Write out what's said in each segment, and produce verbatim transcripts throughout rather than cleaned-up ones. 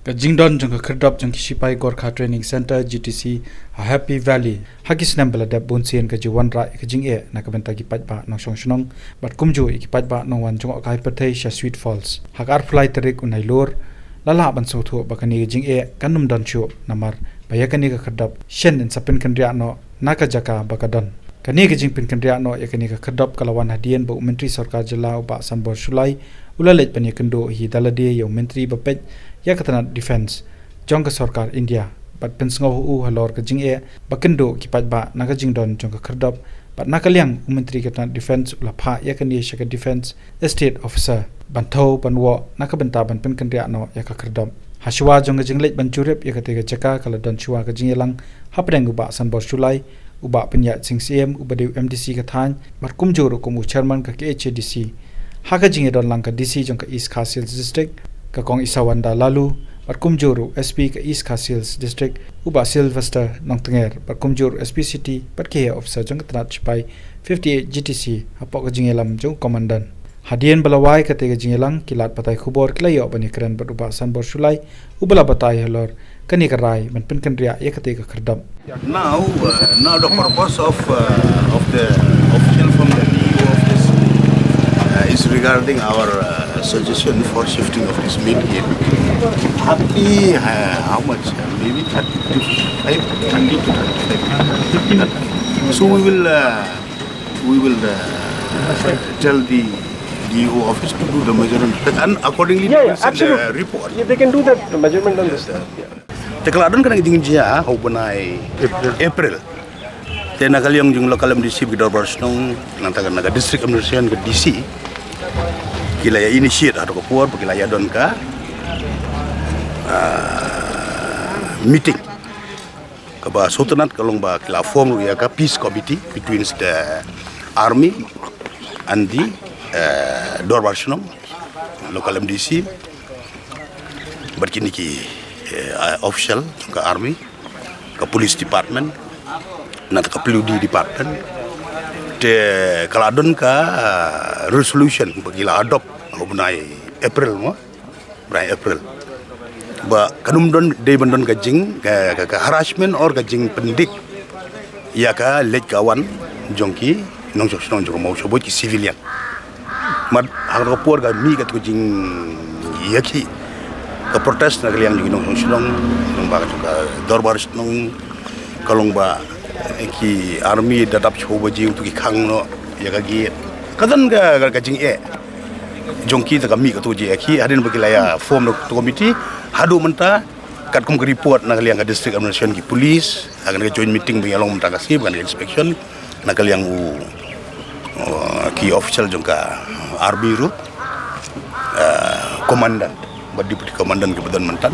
Ka jingdon jong ka khyrdop jong ki shipai Gorkha Training Centre, G T C, ha Happy Valley ha ki snem ba la dep, bun sien ka ju wanrah ïa ka jingeh na ka bynta ki paidbah nongshong shnong bad kumjuh ïa ki paidbah nongwan jngohkai pyrthei sha Sweet Falls. Ha ka arphew lai tarik u Nailur la lah ban sngewthuh ba kane ka jingeh kan ym don shuh, namar ba ïa kane ka khyrdop shen yn sa pynkynriah noh na ka jaka ba ka don. Kane ka jingpynkynriah noh ïa kane ka khyrdop ka la wan hadien ba u Myntri Sorkar Jylla u Bah Sanbor Shullai u la leit ban ïakynduh hi da lade ïa u Myntri ba peit ïa ka tnat Defence jong ka Sorkar India bad pynsngew ha u halor ka jingeh ba kynduh ki paidbah na ka jingdon jong ka khyrdop. Bad na ka liang u Myntri ka tnat Defence u la phah ïa kane sha ka Defence Estate Officer ban thew ban woh na ka bynta ban pynkynriah noh ïa ka khyrdop. Ha shuwa jong ka jingleit ban jurip ïa kata ka jaka ka la don shuwa ka jingïalang hapdeng u Bah Sanbor Shullai, u Bah Pynïaid Sing Syiem uba dei u M D C ka thaiñ, bad kumjuh ruh kum u Chairman ka K H A D C. Ha ka jingïadon lang ka D C jong ka East Khasi Hills District, ka Kong Isawanda Laloo, bad kumjuh ruh S P ka East Khasi Hills District u Bah Sylvester Nongtnger, bad kumjuh ruh S P City bad ki heh officer jong ka tnat shipai fifty-eight G T C hapoh ka jingïalam jong u Commandant. Hadien ba la wai kata ka jingïalang, ki lad pathai khubor ki la ïoh ban ïakren bad u Bah Sanbor Shullai uba la batai halor kane ka rai ban pynkynriah ïa kata ka khyrdop. Now, uh, now the purpose of, uh, of the official from the D E O office, uh, is regarding our, uh, suggestion for shifting of this main gate. Hardly, uh, how much? Maybe thirty-five, twenty to thirty-five. So we will, uh, we will, uh, tell the D E O office to do the measurement and accordingly they will send the report. Yeah, they can do that measurement on this. Te ka la don kane ka jingjia ha u bnai April. Te na ka liang jong local M D C, ki dorbar shnong, nangta na ka district administration, ka D C, ki la ïa initiate ha kato ka por ba ki la ïa don ka, ah, meeting kaba sngewtynnat, ka long ba ki la form ruh ïa ka peace committee between the army and the, eh, dorbar shnong, local M D C, bad kine ki, eh, official ka army, ka police department, nangta ka P W D department. Te ka la don ka, ah, resolution ba ki la adopt ha u bnai April mo, bnai April, ba kan ym don, dei ban don ka jing, ka, ka, ka harassment or ka jingpyndik ïa ka leit ka wan jong ki nongshong shnong jong ka Mawshawbuit, ki civilian. Bad ha kato ka por ka mih kato ka jingïakhih, ka protest na ka liang jong ki nongshong shnong, nongba kato ka dorbar shnong, ka long ba ki army da dap shiphew baje, to ki khang noh ïa ka gate. Ka don ka, ka, ka jingeh jong ki, te ka mih kato ka jingïakhih, hadien ba ki la ïa form kato ka committee. Haduh mynta, katkum ka report na ka liang ka district administration, ki police, ha kane ka joint meeting ba ïa long mynta ka sngi, ba kane ka inspection, na ka liang u, uh, ki official jong ka army ruh, uh, commandant bad deputy commandant kiba don mynta.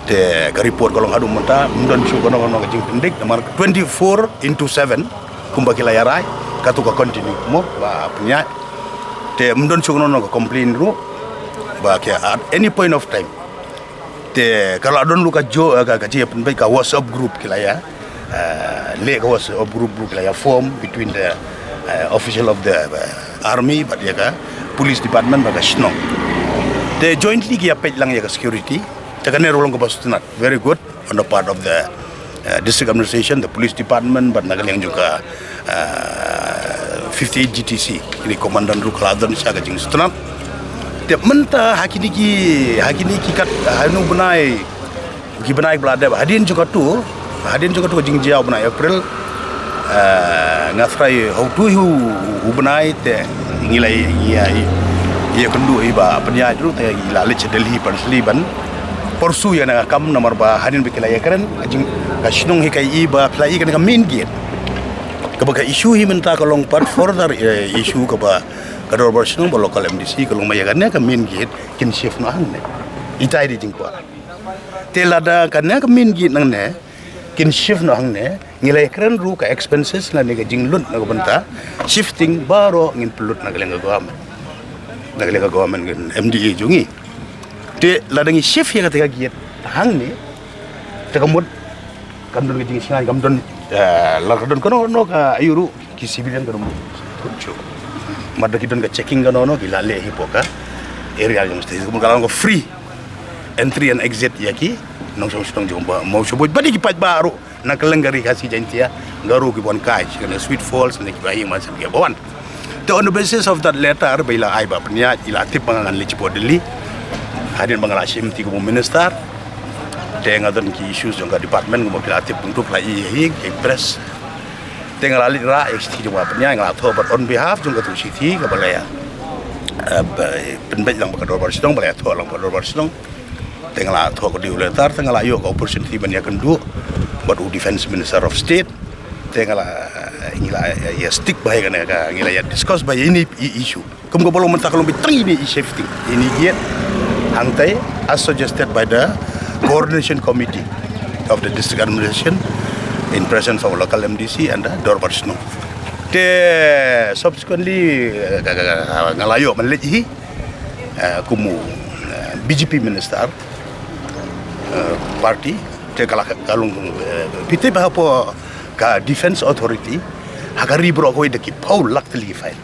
Te ka report ka long haduh mynta ym don shuh kano kano ka jingpyndik, namar twenty-four into seven kumba ki la ïa rai, kato ka continue mo, Bah Pynïaid. Te ym don shuh kano kano ka complain ruh ba ki at any point of time. Te ka la don ruh ka jo, eh, ka, ka jingïapynbeit, ka WhatsApp group ki la ïa, eh, leh, ka WhatsApp group ruh ki la ïa form between the, eh, official of the, eh, army bad ïa ka police department bad ka shnong. Te jointly ki ïa peit lang ïa ka security. Te kane ruh long kaba sngewtynnat, very good on the part of the, eh, district administration, the police department bad na ka liang jong ka, ah, fifty-eight G T C, kine commandant ruh ka la don sha ka jingsngewtynnat. Te mynta ha kine ki, ha kine ki kat, ha une u bnai, ki bnai ba la dep, hadien jong kato, hadien jong kato ka jingjia u bnai April, ah, nga tharai ha uto hi u, u bnai te ngi la ïa, ïa, ïakynduh hi Bah Pynïaid ruh, te ngi la leit sha Delhi personally ban pursue ïa kane ka kam, namar ba hadien ba ki la ïakren, ka jing, ka shnong hi ka ïohi ba phi la ïohi kane ka main gate. Kaba ka issue hi mynta ka long pat further, eh, issue kaba ka dorbar shnong bad local M D C ka long ba ïa kane ka main gate kin shift noh hangne. Ita i dei jingkwah. Te lada kane ka main gate nangne kin shift noh hangne, ngi la ïakren ruh ka expenses lane ka jinglut na ka bynta shifting baroh ngin pynlut na ka liang ka government. Na ka liang ka government, M D A jong ngi. Te lada ngi shift ïa kata ka gate hangne, te ka mut kam don ka jingshngaiñ, kam don, eh, lada ka don kano kano ka aïu ruh, ki civilian kan ym pynlut shuh. Namar da ki don ka checking kano kano, ki la leh hi hapoh ka area jong state, ka mut ka long ka free. entry and exit ïa ki nongshong shnong jong u Mawshbuit. Bad ïa ki paidbah ruh na kylleng ka Ri Khasi Jaiñtia, nga ruh ki wan kai sha kane Sweet Falls ne ki ba ïing man sha ki ba wan. Te on the basis of that letter ba i la ai ba pynïaid, i la tip ba nga ngan leit shapoh Delhi. Hadien ba nga la shim ti kum u minister, te nga don ki issues jong ka department kumba phi la tip, kumto phi la ïohi ha ki press. Te nga la leit rah ïa ka shithi jong ba pynïaid, nga la thoh bad on behalf jong katu ka shithi kaba la ïa, eh, ba, pynbeit lang bad ka dorbar shnong, ba la ïathoh lang bad ka dorbar shnong. Te nga la thoh ka D O letter, te nga la ïoh ka opportunity ban ïakynduh bad u Defence Minister of State. Te nga la, ngi la ïa stick ba ïa kane ka, ngi la ïa discuss ba ïa ine i issue. Kum kaba long mynta ka long beit tang ine i shifting, ine i giat. Hangtai, as suggested by the coordination committee of the district administration in presence of local M D C and the dorbar shnong. Te subsequently, eh, ka, ka, ka, nga la ïoh ban leit hi, eh, kum u, eh, B J P minister, eh, party, te ka la ka long, eh, phi tip ba hapoh ka Defence Authority ha ka ri baroh kawei da ki phew lak tylli ki file.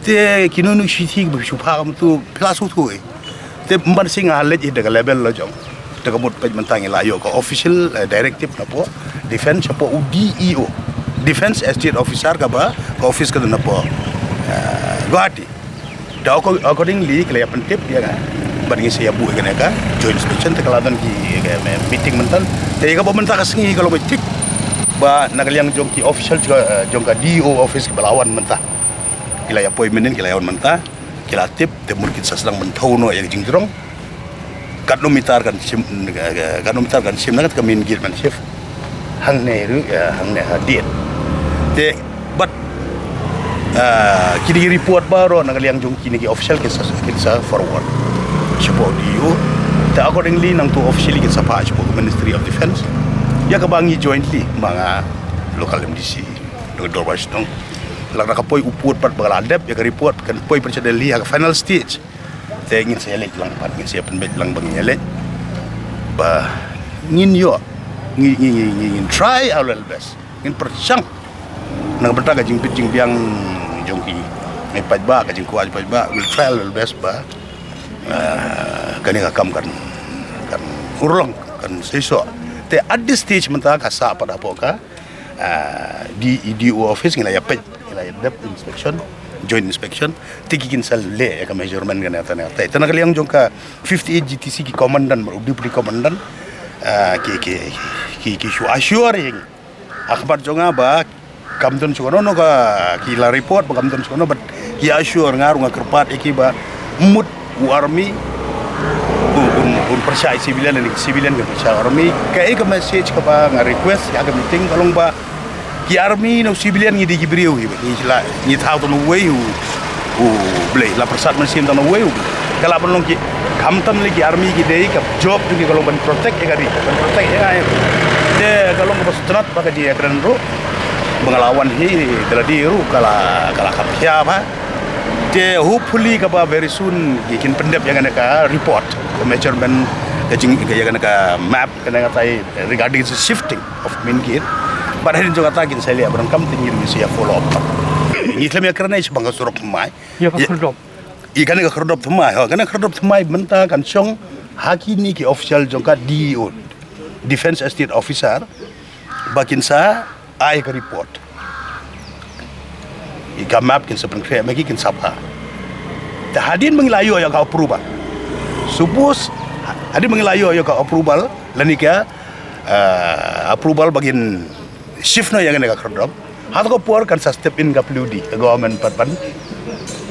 Te kino kino ki shithi ba shu phah kumto, phi la shu thoh hi. Te mynta shisha nga leit hi da ka level la jong. Te ka mut peit mynta ngi la ïoh ka official, eh, directive napoh Defence, hapoh u D E O, Defence Estate Officer, kaba ka office ka don napoh, eh, Guwahati. Te acco-, accordingly ki la ïa pyntip ïa nga. Bad ngin sa ïa buh ïa kane ka joint inspection, te ka la don ki, ki meeting mynta. Te ïa kaba mynta ka sngi ka long beit thik ba na ka liang jong ki official jong, jong ka D E O office kiba la wan mynta, ki la ïa poi mynnin, ki la ïa wan mynta, ki la tip, te mut kin sa sdang ban thew noh ïa ka jingjrong. Katno meter kan shim, katno meter kan shim na kata ka main gate ban shift. Hangne ruh, ïa, hangne hadien. Te, bad, ah, kine ki report baroh na ka liang jong kine ki official kin sa, kin sa forward shapoh D E O. Te accordingly nangtu officially kin sa phah shapoh ka Ministry of Defence. Ïa kaba ngi jointly ma nga local M D C, na ka dorbar shnong. Lada ka poi u pud pat ba ka la dep ïa ka report, kan poi pat sha Delhi ha ka final stage. Te ngin sa ïa leit lang pat, ngin sa ïa pynbeit lang ba ngin ïa leit. Ba ngin ïoh, ngin, ngin, ngin, ngin, ngin try our level best. Ngin pyrshang na ka bynta ka jingbit jingbiang jong ki, eh, paidbah, ka jingkwah jong paidbah, we'll try our level best ba, ah, kane ka kam kan, kan urlong, kan seisoh. Te at this stage mynta ka sah pat hapoh ka, ah, D E D O office, ngi la ïa peit, ngi la ïa dep inspection, joint inspection, te ki kin sa leh ïa ka measurement kane kata kane. Te na ka liang jong ka fifty-eight G T C ki commandant, u deputy commandant, ah, ki, ki, ki, ki shu assure ïa ngi. Ha khmat jong nga ba kam don shuh kano kano ka, ki la report ba kam don shuh kano, but ki assure nga ruh nga kyrpad ïa ki ba mut u army un, un, un pyrshah ïa civilian, lane civilian kin pyrshah ïa army. Kaei ka message kaba nga request ha ka meeting ka long ba ki army na u civilian ngi dei ki briew hi, ngi la, ngi thaw tang uwei u, u Blei, la pyrsad mynsiem tang uwei u Blei. Ka lah ban long ki, khamtam lei ki army ki dei ka job jong ki ka long ban protect ïa ka ri, ban protect ïa ka, te ka long kaba sngewtynnat ba ka jingïakren ruh ba nga la wan hi, ka la dei ruh ka la, ka la kham khia bha. Te hopefully kaba very soon ki kin pyndep ïa kane ka report, ka measurement, ka jing, ïa kane ka map, kane ka tai regarding the shifting of main gate. Bad hadien jong kata kin sa leh ba donkam te ngin sa ïa follow up. Ngi khlem ïakren shaphang ka surok thymmai. Ïa ka khyrdop. Ïa kane ka khyrdop thymmai, ha, kane ka khyrdop thymmai mynta kan shong ha kine ki official jong ka D E O, Defence Estate Officer, ba kin sa ai ka report. Ïa ka map kin sa pynkhreh ma ki, kin sa phah. Te hadien ba ngi la ïoh ïa ka approval. Suppose hadien ba ngi la ïoh ïa ka approval, lane ka, eh, approval ba kin shift noh ïa kane ka khyrdop. Ha kata ka por kan sa step in ka P W D, ka government pat ban,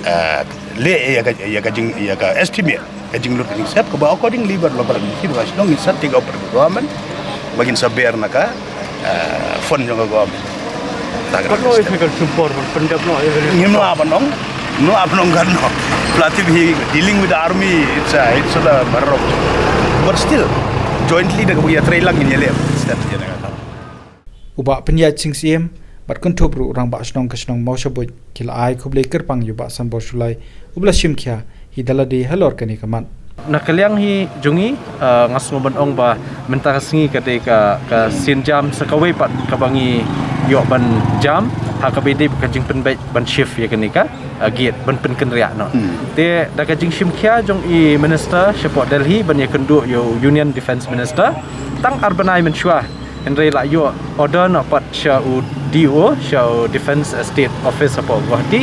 eh, leh ïa ka, ïa ka jing, ïa ka estimate, ka jinglut ka jingsep, kaba accordingly bad local M D C, ba ka shnong ngin sa take up ka government ba kin sa bear na ka, eh, fund jong ka government. Ta ka Kan oi, kan sumpor ban pyndep noh ïa ka. Ngim lah ban ong, ngim lah ban ong kan noh. Pla tip hi, dealing with the army, it's a, it's a matter of, but still jointly da kaba ïatrei lang ngin ïaleh step ïa na ka kam. U Bah Pynïaid Sing Syiem bad kynthup ruh u Rangbah Shnong ka shnong Mawshbuit ki la ai khublei kyrpang ïa u Bah Sanbor Shullai uba la shim khia hi da lade halor kane ka mat. Na ka liang hi jong ngi, ah, nga sngew ban ong ba mynta ka sngi ka dei ka, ka sienjam sa kawei pat kaba ngi ïoh ban jam ha kaba ïadei bad ka jingpynbeit ban shift ïa kane ka uh, gate ban pynkynriah noh. Te da ka jingshim khia jong i minister shapoh Delhi ban ïakynduh ïa u Union Defence Minister, tang ar bnai mynshuwa, hynrei la ïoh order noh pat sha u D O, sha u Defence Estate Office hapoh Guwahati,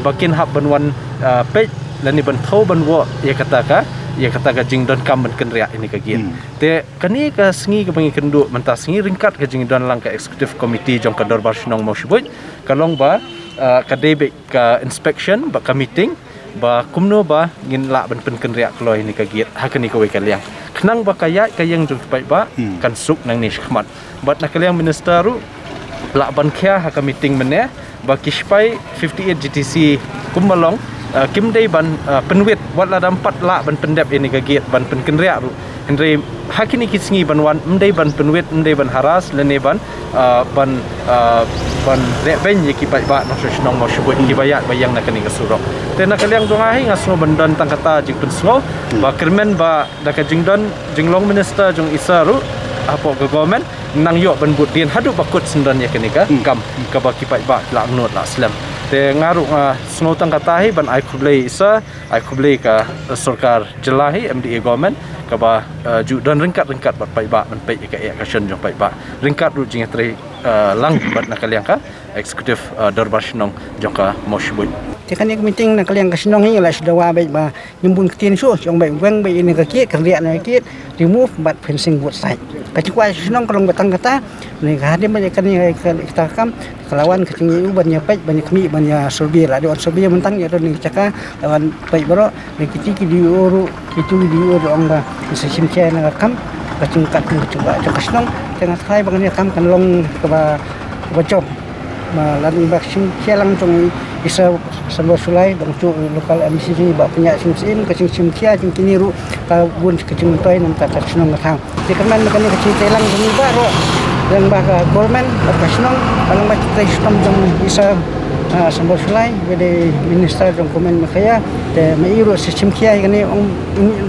ba kin hap ban wan, uh, peit lane ban thew ban wad ïa kata ka, ïa kata ka jingdonkam ban kynriah ïa kane ka gate. Te kane ka sngi kaba ngi ïakynduh mynta sngi ryngkat ka jingdon lang ka executive committee jong ka Dorbar Shnong Mawshbuit, ka long ba, uh, ka dei beit ka inspection bad ka meeting ba kumno ba ngin lah ban pynkynriah kloi ïa kane ka gate ha kane kawei ka liang, khnang ba ka ïaid ka ïeng jong ki paidbah kan suk nangne shakhmat. Bad na ka liang minister ruh lah ban khia ha ka meeting mynne ba ki sipai fifty-eight G T C kumba long, uh, kim dei ban, uh, pynwit wat la dang pat lah ban pyndep ïa kane ka gate ban pynkynriah ruh. Hynrei ha kine ki sngi ban wan, ym dei ban pynwit, ym dei ban harass lane ban, uh, ban, uh, ban reh beiñ ïa ki paidbah nongshong shnong Mawshbuit kiba ïaid ba ïeng na kane ka surok. Te na ka liang jong nga hi nga sngew ban don tang kata jingpynsngew ba kyrmen ba da ka jingdon jinglong minister jong i sir ruh hapoh ka government nang ïoh ban bud dien haduh ba kut syndon ïa kane ka kam kaba ki paidbah la angnud la slem. Te nga ruh nga sngew tang kata hi ban ai khublei i sir, ai khublei ka, eh, sorkar jylla hi, M D A government, kaba, eh, ju don ryngkat ryngkat bad paidbah ban peit ïa ka eh ka shon jong paidbah ryngkat ruh jingïatrei, eh, lang bad na ka liang ka executive, eh, Dorbar Shnong jong ka Mawshbuit. Te kane ka meeting na ka liang ka shnong hi la shu dawa beit ba ngim bun ktien shuh, shu ong beit weng beit ïa kane ka gate, kynriah ïa kane ka gate, remove bad fencing both side. Ka jingkwah shnong ka long ba tang kata, ne ka hadien beit ïa kane ka, ka, kata ka kam, ka la wan ka jingïa u ban ïa peit, ban ïa khmih, ban ïa survey, la dei wan survey mynta ïa don ïa ka jaka, la wan peit baroh, ne kiti ki D O ruh, kiti ki D O ruh ong ba sa shim khia na ka kam, ka jingkat ka jingkwah jong ka shnong, te nga tharai ba kane ka kam kan long kaba, kaba jop. Ba la dang ba shim khia lang jong i sir Sambor Shullai, dang ju local M C ba pynïaid shim shim, ka jingshim khia jong kine ruh ka bun ka jingmyntoi na ka bynta ka shnong ka thaw. Te kyrmen ba kane ka jingtei lang jong ngi baroh, dang ba ka government bad ka shnong, ba dang ba ka trei shitom jong i sir, ah, Sambor Shullai, ba dei minister jong ka Government Meghalaya, te ma i ruh sa shim khia ïa kane, ong,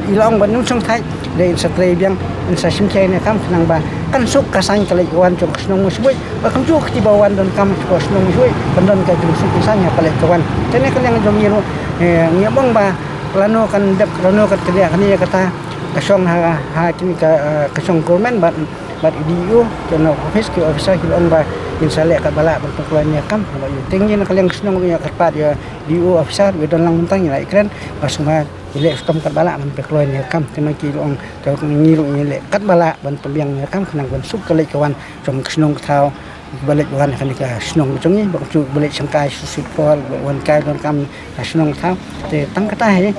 i la ong ba ym shong thait. Dei in sa trei biang, in sa shim khia ïa kane ka kam khnang ba kan suk ka saiñ ka leit ka wan jong ka shnong Mawshbuit. Ba kumjuh kti ba wan donkam sha ka shnong Mawshbuit, kan don ka jingsuk jingsaiñ ha ka leit ka wan. Te na ka liang jong ngi ruh, eh, ngi ong ba lano kan dep, lano kan kynriah kane ïa kata ka shong ha, ha kine ka, eh, ka shong government bad, bad D O, te na office ki officer ki ong ba ngin sa leh katba lah ban pynkloi ïa kane ka kam. Ba ïa te ngi na ka liang ka shnong ruh ïa kyrpad ïa D O officer, ïa don lang mynta ngi la ïakren ba sngewbha ïaleh shitom katba lah ban pynkloi ïa kane ka kam. Te ma ki ruh ong, te ngi ruh ngi leh katba lah ban pynbiang ïa kane ka kam khnang ban suk ka leit ka wan jong ka shnong ka thaw, ba leit ba wan ha kane ka shnong jong ngi, ba kumjuh ba leit shangkai sha Saint Paul, ba wan kai donkam ha shnong ka thaw. Te tang kata hi.